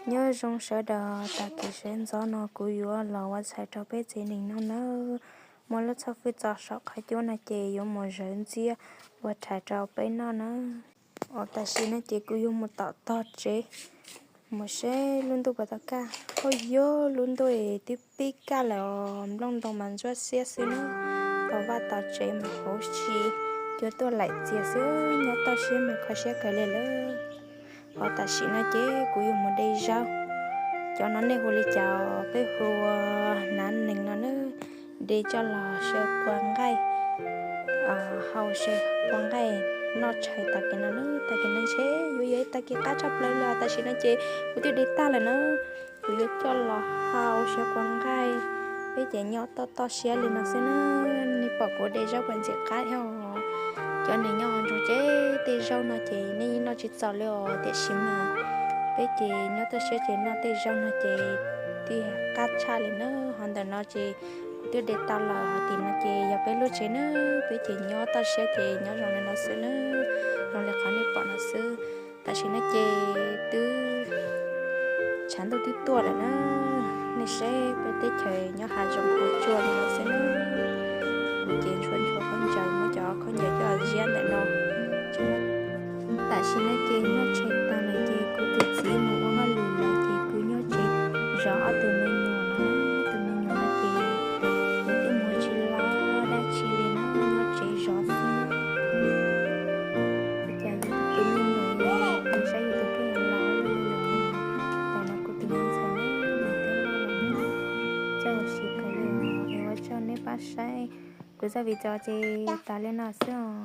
Nyob zoo sawv daws, tag kis sawv ntxov no kuv yuav los ua tshais rau peb tsev neeg noj nawb. Muaj lub txhoj fwj txo saum qhov cub no ces yuav mus zawv ntxiab ua tshais rau peb noj nawb. Os, tam sim no ces kuv yuav mus tom tog tsev, mus seb lub ntuj puas tau kaj. Hauj yog, lub ntuj twb pib kaj lawm os, nplooj ntoo mas ntsuab xiab xwb na. Tom vaj tom tsev mas huv si, cua tuaj laim txias xwb, nyob toj siab mas kho siab kawg li lawm. Os, tam sim no ces kuv yuav mus de zaub. Cov no nej hu li cas? Peb hu ua hnav nees no na. De coj los xyaw kua nqaij, hau xyaw kua nqaij noj tshais tag kis no na. Tag kis no ntshe yuav yog ib tag kis qab tshaj plaws li. Tam sim no ces kuv twb de tag lawm na. Kuv yuav coj los hau xyaw kua nqaij, peb ces nyob toj toj siab li no xwb na. Nej pom kuv de zaub puas ntxim qab thiab os? Cov neeg nyob hauv nroog ces tej zaub no ces nej yeej noj tsis txaus li os, tiam sis mas peb ces nyob toj siab ces noj tej zaub no ces twb qab tshaj li na. Hov ntawm no ces kuv twb de tau lawm, hov tim no ces yog peb lub tsev na. Peb ces nyob toj siab ces nyob zoo li no xwb na, zoo li qhov nej pom no xwb. Tam sim no ces twb tshav ntuj twb tuaj lawm na. Nej saib peb teb chaws nyob hav zoov hav tsuag li no xwb na. Kuv ces ntshua ntshua khaub ncaws, muab cov khaub ncaws coj ziab ntawm no. Tam sim no ces noj tshais tas lawm ces kuv tus txiv mus ua hauj lwm lawm ces kuv nyob tsev zov ob tug me nyuam no. Ob tug me nyuam no ces kuv twb mus tsis los dab tsi li na, nyob tsev zov xwb. Cas yus tus me nyuam, nws saib yus tus kheej los lawm. Tam no kuv tus me ntxhais no twb loj lawm, coj los siv kawg li. Es ua tsaug nej pab saib kuv zaj video ces tas li no xwb os.